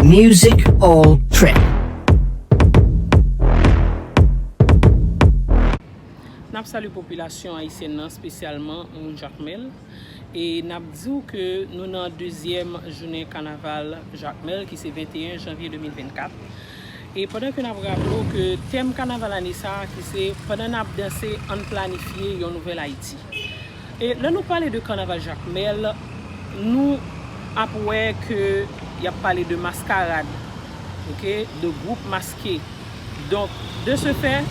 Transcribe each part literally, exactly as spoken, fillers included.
Music All Track. N ap salye popilasyon ayisyèn nan, espesyalman moun Jakmèl. E n ap di w ke nou nan dezyèm jounen kanaval Jakmèl, ki se venteyen janvye de mil vennkat. E pandan ke n ap raple w ke tèm kanaval ane sa a, ki se pandan n ap danse, ann planifye yon nouvèl Ayiti. E lè nou pale de kanaval Jakmèl, nou ap wè ke y ap pale de maskarad, oke, de gwoup maske. Donk, de ce fait,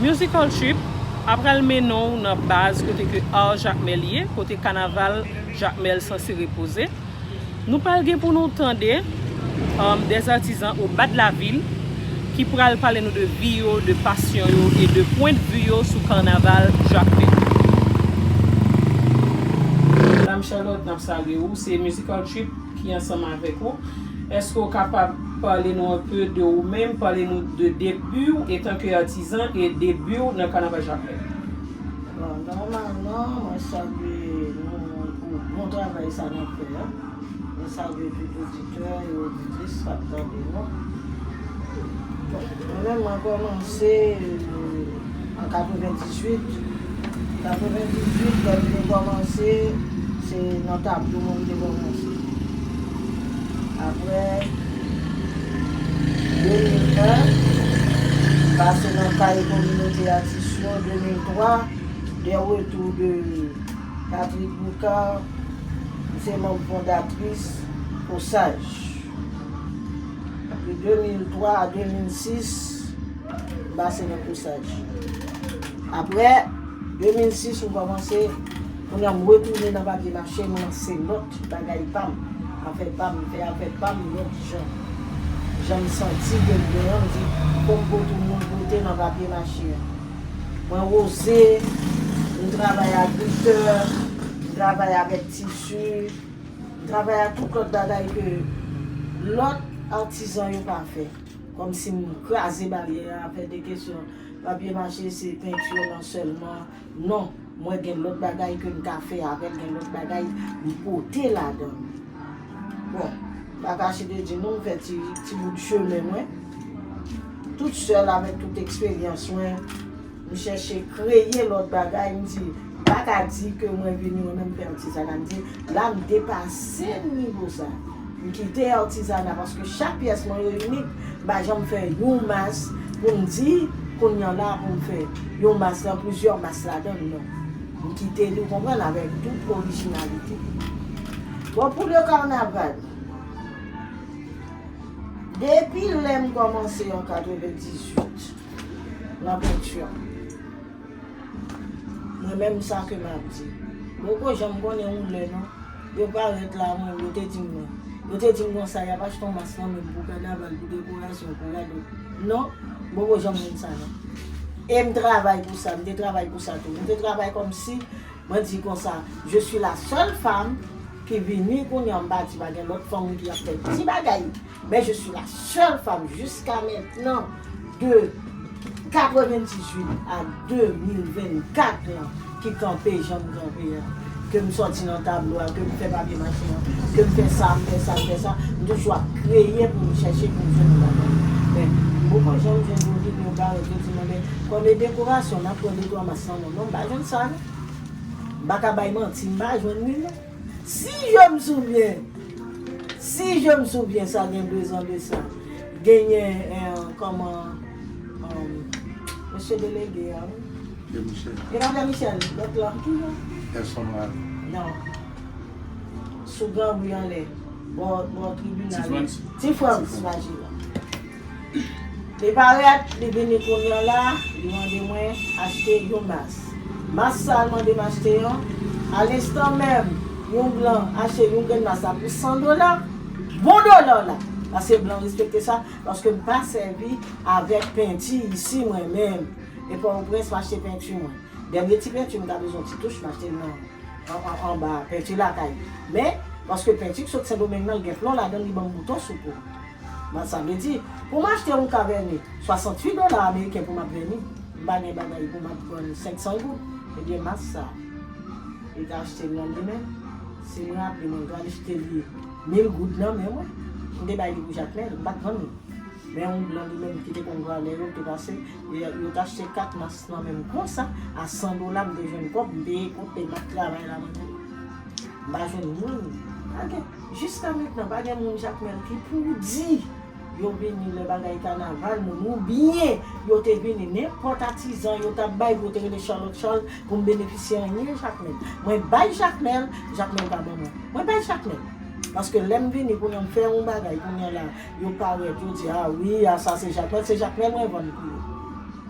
Musical Trip ap pral mennen w nan baz kote ke art Jakmèl ye, kote kanaval Jakmèl sanse repoze. Nou pral gen pou nou tande um, des artisans au bas de la ville ki pral pale nou de vi yo, de pasyon yo e de pwendvi yo sou kanaval Jakmèl. Madam Charlotte, n ap salye w. Se Musical Trip ki ansanm avèk ou. Èske w kapab pale nou anpe de ou menm, pale nou de debi w etanke atizan e debi w nan kanaval Jakmèl? Bon, nòmalman, mwen salye nou pou bon travay sa n ap fè a. Mwen salye tout oditè e oditris k ap tande nou. Bon, mwen menm, mwen kòmanse an katrevendizuit. Katrevendizuit, lè m te kòmanse, se nan tablo mwen m te kòmanse. Apre, de mil en, m pase nan kay kominote atis yo, de mil twa, de retour de Patrick Boucard, m se manm fondatris Kosaj. De de mil twa a de mil sis, m pase nan Kosaj. Apre de mil sis, m kòmanse, kounye a m retounen nan papye mache, m lanse lòt bagay pa m. Afè pa m, m fè afè pa m lòt jan. Jan m santi ke m gen an, m di, fò m pote moun pote nan papye mache an. Mwen woze, m travay ak gitè, m travay avèk tisi, m travay ak tout lòt bagay ke lòt atizan yo pa fè. Kòmsi m kraze baryè a, fè de kesyon papye mache se penti lan sèlman. Non, mwen gen lòt bagay ke m ka fè avè l, gen lòt bagay m pote ladan l. Bon, m pa kache de di nou, m fè ti, ti bout chemen mwen. Tout sèl avèk tout eksperyans mwen, m chèche kreye lòt bagay, m di, m pa ka di ke mwen vini mwen menm fè atizana, m di, la m depase nivo sa. M kite atizana paske chak pyès mwen yo inik, m pa janm fè yon mas pou m di, kounye a la pou m fè yon mas lan, plizyè mas ladan l, non. M kite li, w konprann, avèk tout orijinalite. Bon, pou le kanaval, depi lè m kòmanse an katrevendizuit, nan penti, mwen menm sa ke m ap di. Poko janm konnen yon lè non. Yo parèt la, mwen, yo te di m non. Yo te di m konsa, y ap achte yon mas nan men m pou kanaval, pou dekorasyon, pou radòt. Non, m poko janm jwenn sa non. E m travay pou sa, m te travay pou sa tou. M te travay kòmsi, mwen di konsa, je suis la seule femme ki vini kounye a, m pa di pa gen lòt fanm ki ap fè ti bagay. Men je suis la seule femme jusqu'à maintenant de katrevendizuit a de mil vennkat lan ki kanpe jan m kanpe a. Ke m sòti nan tablo a, ke m fè papye mache an, ke m fè sa, m fè sa, m fè sa, m toujou ap kreye pou m chèche pou m jwenn yon bagay. Men, m poko janm jwenn yon moun yo parèt yo di mwen, men kòm e dekorasyon, n ap pran de twa mas nan men w. Non, m pa jwenn sa non. M pa ka bay manti, m pa jwenn li non. Si je me souviens, si je me souviens, sa gen de zan de sa. Genyen, eh, kòman, um, mesye delege a, wi. De Michel. E pa de Michel, lòt la, ki non? Elson Rale. Non. Sou Gran Ri anlè, bò, bò tribinal. Ti Frans. Ti Frans, maji la. Li parèt, li vini kounye a la, li mande mwen achte yon mas. Mas sa l mande m achte an, a lenstan menm, yon blan achte yon grenn mas la pou san dola, bon dola la, paske blan respekte sa, paske m pa sèvi avèk penti isi mwen menm. E Pòtoprens m achte penti mwen. Dènye ti penti m ta bezwen ti touch, m achte l nan an- an- anba penti lakay. Men, paske penti k sot Sendomeng nan, l gen plon ladan l, li ban m bouton sou po. Sa vle di, pou m achte yon ka vèni, swasanntuit dola ameriken pou m ap vèni, m pa gen bagay pou m ap vann senksan goud. Ebyen, mas sa, li ta achte l nan li menm. Si m raple, mwen pral achte li mil goud nan men mwen. M te bay li pou Jakmèl, m pa t vann li. Men yon blan li menm ki te konn valè yo, te pase, yo, yo t achte kat mas nan men m konsa, a san dola, m te jwenn kòb, m peye kont li, m ap travay la mwen menm. M pa jwenn moun. Pa gen, jiska mentnan, pa gen moun Jakmèl ki pou di yo vini lè bagay kanaval moun, oubyen yo te vini nenpòt atizan yo t ap bay pou yo te rele Charlotte Charles pou m benefisye anyen Jakmèl. Mwen bay Jakmèl, Jakmèl pa ban mwen. Mwen bay Jakmèl. Paske lè m vini kounye a m fè yon bagay kounye a la, yo parèt, yo di, a wi, a sa se Jakmèl, se Jakmèl mwen vann pou yo.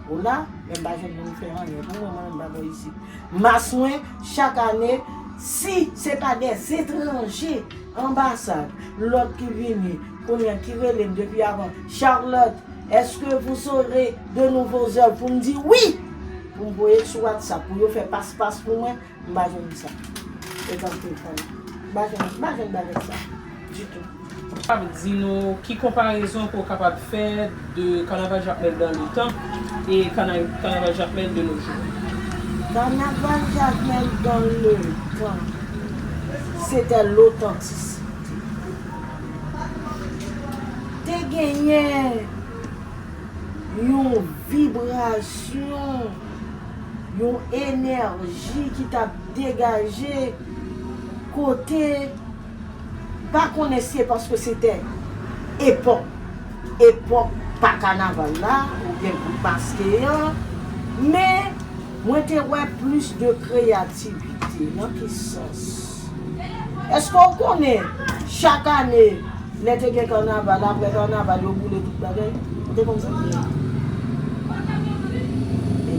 Ou la, men m pa jwenn moun fè anyen pou mwen, mwen menm pa bò isit. Mas mwen, chak ane, si se pa dèzetranje, anbasad, lòt ki vini, kounye a ki rele m depi avan, Charlotte, est-ce que vous aurez de nouveaux œuvres? Pou m di wi! Pou m voye l sou WhatsApp, pou yo fè pas-pas pou mwen, m pa jwenn sa. E tankou fanm. M pa jwenn, m pa jwenn bagay sa. Ditou. Kapab di nou ki konparezon ke w kapab fè de Carnaval Jakmèl dans le temps et kana- Carnaval Jakmèl de nos jours? Carnaval Jakmèl dans le temps, c'était l'authenticité. Te genyen yon vibrasyon, yon enèji ki t ap degaje kote, m pa konnen si se paske se te epòk, epòk pa kanaval la, oubyen gwoup maske an, men mwen te wè plis de kreyativite. Nan ki sans? Èske w konnen, chak ane, lè te gen kanaval, apre kanaval, yo boule tout bagay? Ou te konn sa?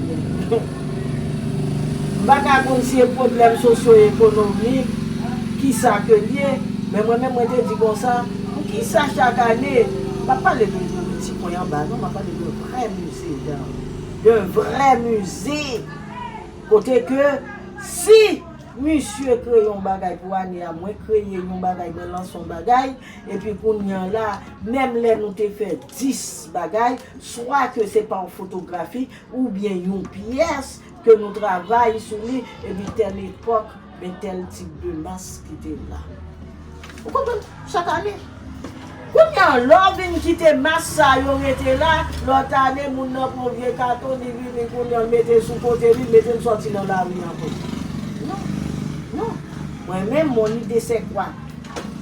Ebyen, m pa ka konn si e pwoblèm sosyo-ekonomik, kisa ke l ye, men mwen menm, mwen te di konsa, poukisa chak ane, m pa pale de, de ti kwen anba, non, m ap pale de vrè mize, de vrè mize, kote ke si misye kreye yon bagay pou ane a, mwen kreye yon bagay, mwen lanse yon bagay, epi kounye a la, menm lè nou te fè dis bagay, swa ke se pa yon fotografi, oubyen yon pyès ke nou travay sou li, epi tèl epòk, men tèl tip de mas ki te la. Ou konprann? Chak ane. Kounye a, lè w vin kite mas sa yo rete la, lòt ane, moun nan pran vye katon, li vini, kounye a, l mete l sou kote li, l mete l sòti nan lari ankò. Non, non. Mwen menm, mon idée c'est quoi?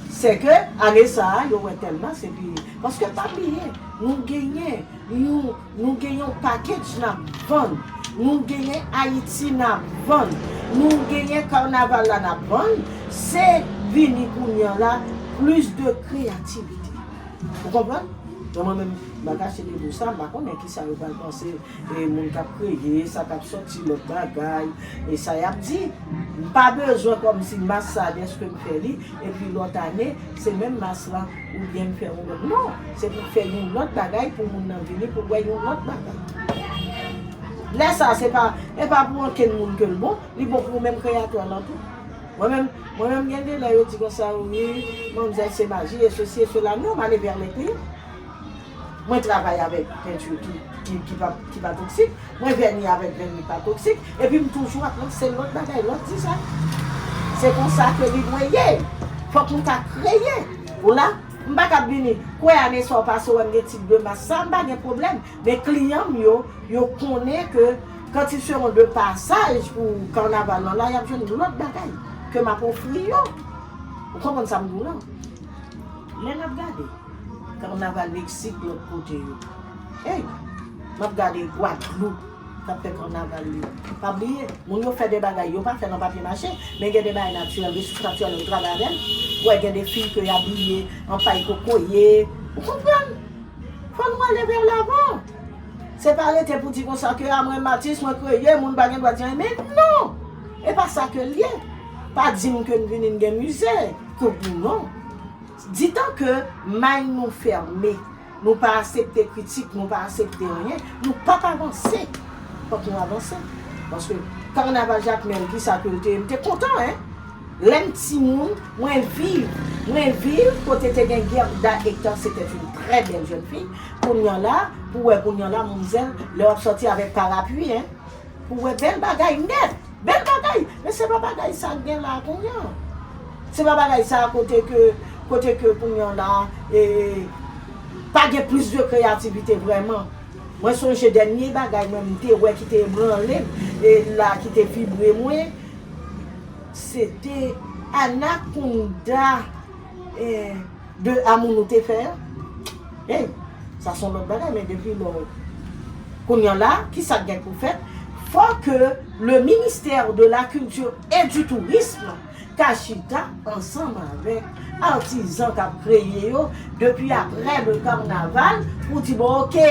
C'est que ane sa a, yo wè tèl mas, epi, paske pa bliye, nou genyen yon, nou gen yon package n ap vann. Nou genyen Ayiti n ap vann. Nou genyen kanaval la n ap vann. Se vini kounye a la, plis de kreyativite. Ou konprann? Donk mwen menm, m pa kache de di w sa, m pa konnen kisa yo pral panse, e moun k ap kreye, sa k ap sòti, lòt bagay, e sa y ap di. M pa bezwen kòmsi mas sa, dèske m fè li, epi lòt ane, se menm mas la, oubyen m fè yon lòt. Non, se pou fè yon lòt bagay, pou moun nan vini, pou wè yon lòt bagay. Lè sa, se pa, e pa pou ankenn moun ke l bon, li bon pou menm kreyatè lan tou. Mwen menm, mwen menm gen de lè yo di konsa, wi, manmzèl se maji, e sesi, e sela. Non, m ale vè lè kliyan. Mwen travay avèk penti ki, ki, ki pa, ki pa toksik. Mwen vèni avèk vèni pa toksik. Epi m toujou ap lanse lòt bagay, lòt dizay. Se konsa ke li dwe ye. Fòk nou ta kreye. Ou la, m pa kab vini. Kwè ane sa w pase, w wè m gen tip de mas sa, m pa gen pwoblèm. Men kliyan m yo, yo konnen ke quand ils seront de passage pou kanaval lan la, y ap jwenn lòt bagay ke m ap ofri yo. Ou konprann sa m di w lan? Lè n ap gade kanaval Meksik lòt kote yo. Ey, m ap gade Gwadloup k ap fè kanaval yo. Pa bliye, moun yo fè de bagay, yo pa fè nan papye mache, men gen de bagay natirèl, resous natirèl yo travay avè l. Ou wè gen de fi ke y abiye an pay kokoye. Ou konprann? Fò nou ale vè lavan. Se pa rete pou di konsa ke a mwen m atis, mwen kreye, moun pa gen dwa di anyen. Men non! E pa sa ke l ye. Pa di m ke n vini n gen mize. Ke pou non. Ditan ke may nou fèmen, nou pa aksepte kritik, nou pa aksepte anyen, nou p ap avanse. Fòk nou avanse. Paske kanaval Jakmèl, kisa ke l te ye? M te kontan, en. Lè m timoun, mwen viv, mwen viv kote te gen Gerda Hector, c'était une très belle jeune fille. Kounye a la, pou wè kounye a la, manmzèl, lè w ap sòti avèk parapli, en. Pou wè bèl bagay nèt. Bèl bagay. Men se pa bagay sa k gen la kounye a. Se pa bagay sa kote ke kote ke kounye a la, e, pa gen plis de kreyativite vrèman. Mwen sonje dènye bagay mwen m te wè ki te ebranle m, e la ki te vibre mwen, se te Anaconda, e, de Amour nou te fè a. Hey, sa se yon lòt bagay, men depi lò kounye a la, ki sa k gen pou fèt? Fò ke le ministère de la Culture et du Tourisme ka chita ansanm avèk atizan k ap kreye yo depi aprè le kanaval pou di, bon, oke,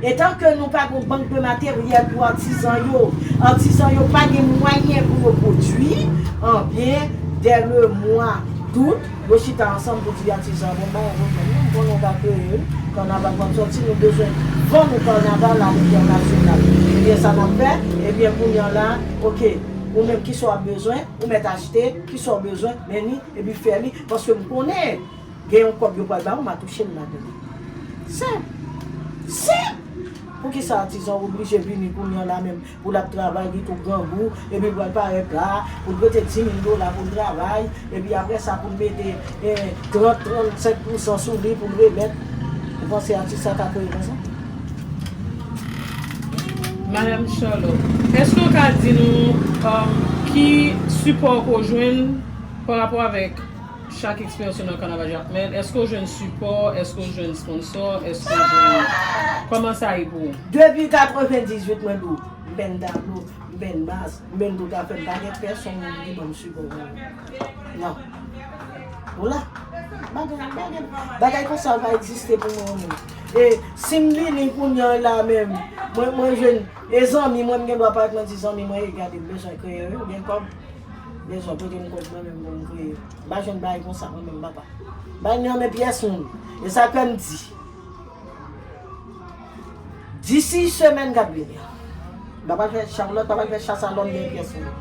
etan ke nou pa gen bank de materyèl pou atizan yo, atizan yo pa gen mwayen pou yo pwodui, anbyen, dè le mwa dout, yo chita ansanm pou di atizan, bon, bon, bon, bon, nou konnen nou ka kreye, wi. Kanaval pral sòti, nou bezwen vann yon kanaval alentènasyonal. Ebyen, sa n ap fè, ebyen, kounye a la, oke, ou menm, kisa w ap bezwen, ou mèt achte, kisa w bezwen, men ni, epi fè li, paske m konnen gen yon kòb yo pral ba ou, m a touche m ladan li. Senp. Senp. Poukisa atizan oblije vini kounye a la menm pou l ap travay, li tou grangou, epi l pral parèt la, pou l prete dis mil dola pou l travay, epi apre sa pou l mete, eh, trant, trannsenk pousan sou li pou l remèt? Ou panse atis sa ka kreye konsa? Madam Charlotte, èske w ka di nou, um, ki sipò ke w jwenn pa rapò avèk chak eksperyans ou nan kanaval Jakmèl? Èske w jwenn sipò? Èske w jwenn sponsò? Èske w jwenn... Kòman sa ye pou ou? Depi katrevendizuit, mwen di w, m penn tablo, m penn mas, m penn tout afè m, pa gen pèsonn ki ban m sipò vrèman. Non. Ou la. Bagay, bagay, bagay konsa pa egziste pou mwen menm. E si m vini kounye a la menm, mwen, mwen jwenn, e zanmi mwen, m gen dwa parèt mwen di zanmi mwen, e gade, m bezwen kreye, wi, ou gen kòb? Bezwen pote m kòb mwen menm pou m kreye. M pa jwenn bagay konsa mwen menm, papa. Bagay nan men pyès moun. E sa k fè m di, disi semèn k ap vini an, m pa pral fè, Charlotte pa pral fè chas a lòm dèyè pyès moun.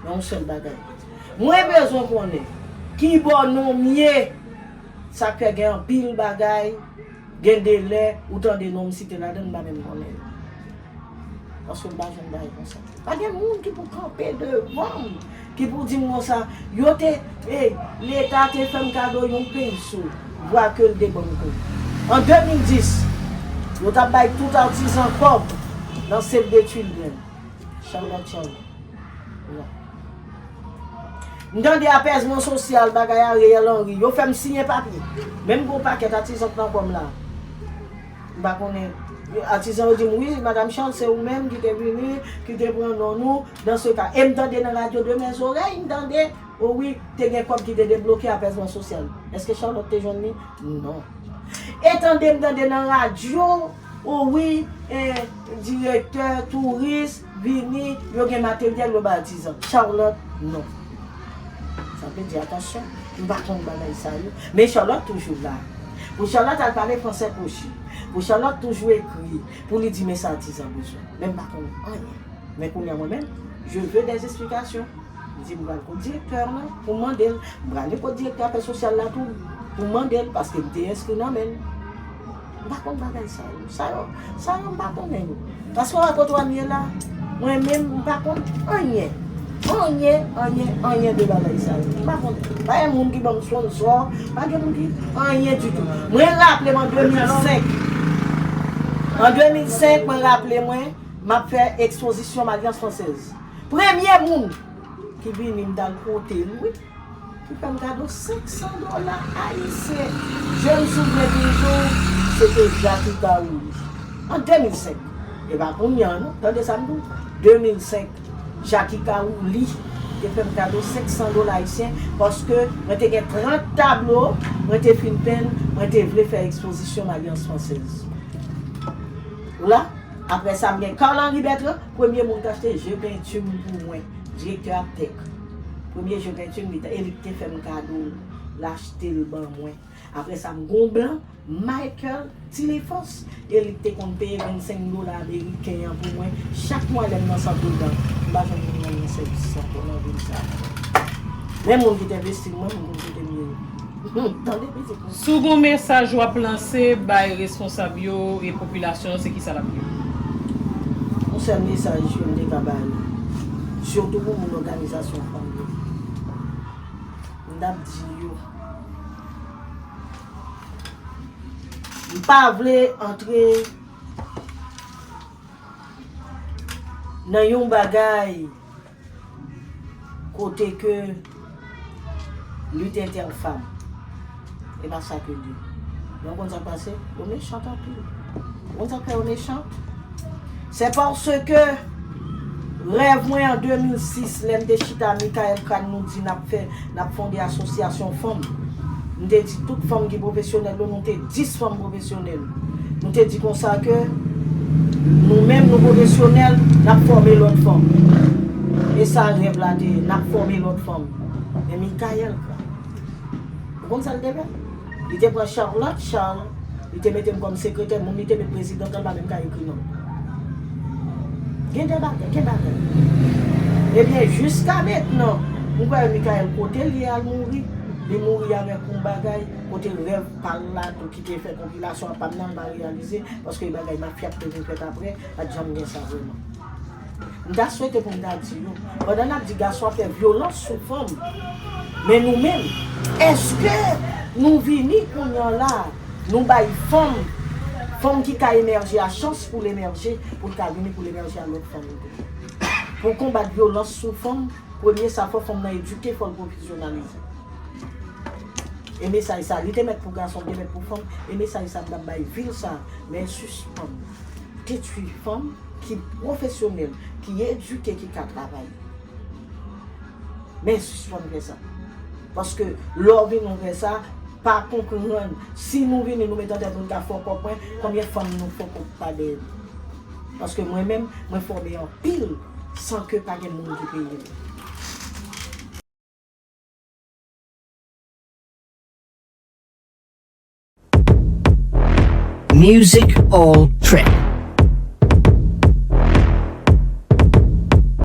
Nan yon sèl bagay. Mwen bezwen konnen ki bò non m ye. Sa k fè gen anpil bagay, gen de lè, ou tande non m site ladan l, m pa menm konnen l. Paske m pa jwenn bagay konsa. Pa gen moun ki pou kanpe devan m, ki pou di m konsa, yo te, ey, Leta te fè m kado yon penso, vwa ke l te ban m kòb. An de mil dis, yo t ap bay tout atizan kòb nan Save the Children. Charlotte Charles. Non. M tande apèzman sosyal, bagay Ariel Henry, yo fè m siyen papye. Menm gon pakèt atizan k nan kò m la. M pa konnen. Atizan yo di m, wi, Madam Charles, se ou menm ki te vini, ki te pran non nou, dans ce cas. E m tande nan radyo de mes oreilles, m tande, o wi, te gen kòb ki te debloke apèzman sosyal. Èske Charlotte te jwenn li? Non. E tande m tande nan radyo, o wi, e, direktè, touris, vini, yo gen materyèl, yo bay atizan. Charlotte, non. Sa vle di, atansyon, m pa konn bagay sa yo. Men Charlotte toujou la. Pou Charlotte al pale fransè kwochi. Pou Charlotte toujou ekri. Pou li di, men sa atizan bezwen. Men m pa konn anyen. Men kounye a mwen menm, je veux des explications. M di, m pral kot direktè a la pou m mande l. M prale kot direktè afè sosyal la tou pou m mande l, paske m te enskri nan men l. M pa konn bagay sa yo. Sa yo, sa yo m pa konnen yo. Paske wè kote w ap ye la, mwen menm m pa konn anyen. Anyen, anyen, anyen de bagay sa yo. M pa konn. Pa gen moun ki ban m sponsò, pa gen moun ki anyen ditou. Mwen raple m an de mil senk. An de mil senk, mwen raple mwen, m ap fè ekspozisyon Alliance Française. Premye moun ki vini, m t al kote l, wi, ki fè m kado senk san dola ayisyen. Je me souviens toujours, se te Jacky Carouli. An de mil senk. E pa kounye a, non. Tande sa m di w. De mil senk. Jacky Carouli te fè m kado senk san dola ayisyen paske mwen te gen trant tablo, mwen te fin penn, mwen te vle fè ekspozisyon Alliance Française. Ou la? Apre sa, m gen Carl Henry Bertrand, premye moun k achte je penti m pou mwen, direktè Aptèk. Premye je penti m, li t, e li k te fè m kado l, l achte l ban mwen. Apre sa, m gon blan, Michael Tilifos, e li k te konn peye vennsenk dola ameriken an pou mwen chak mwa lè m nan sant Ouidan. M pa janm vin rann mwen sèvis ankò nan vil sa a. Men moun ki t envesti mwen, m konn kote m ye. Hmm, tande pitit mwen. Si w gon mesaj w ap lanse bay responsab yo e popilasyon an, se ki sa l ap ye? Yon sèl mesaj ke m te ka ba yo, sitou pou moun òganizasyon fanm yo, m t ap di yo, M pa vle antre nan yon bagay kote ke lit entèfam. E pa sa ke l ye. Men w konn sa k pase? Yo mechan anpil. Ou konn sa k fè yo mechan? Se paske rèv mwen an de mil sis, lè m te chita Michael Crane, nou di n ap fè, n ap fonde asosyasyon fanm. M te di tout fanm ki pwofesyonèl yo, nou te dis fanm pwofesyonèl. Nou te di konsa ke nou menm nou pwofesyonèl, n ap fòme lòt fanm. E sa rèv la te ye, n ap fòme lòt fanm. Men Michael Crane, ou konn sa l te fè? Li te pran Charlotte Charles, li te mete m kòm sekretè, moun li te met prezidan an, l pa menm ka ekri non. Gen de bagay, gen bagay. Ebyen, jiska mentnan, m kwè Michael kote l ye al mouri, li mouri avèk yon bagay, kote rèv pa l la tou ki te fè konpilasyon an pa m nan, m pa reyalize, paske e bagay mafya k te vin fèt apre, pa t janm gen sa vrèman. M ta swete pou m ta di yo, pandan n ap di gason ap fè vyolans sou fanm, men nou menm, èske nou vini kounye a la, nou bay fanm, fanm ki ka emèje a chans pou l emèje, pou l ka vini pou l emèje a lòt fanm tou? Pou konbat vyolans sou fanm, premye sa fò fanm nan edike, fò l pwofesyonalize. E mesaj sa, li te mèt pou gason, li te mèt pou fanm, e mesaj sa m t ap bay vil sa, men sispann detwi fanm ki pwofesyonèl, ki edike, ki ka travay. Men sispann fè sa. Paske lè w vin ou fè sa, pa konprann. Si nou vini, nou met an tèt nou, nou ka fè kòb mwen, konbyen fanm nou fè kòb pa dèyè nou? Paske mwen menm, mwen fòme anpil san ke pa gen moun ki peye m. Music all track.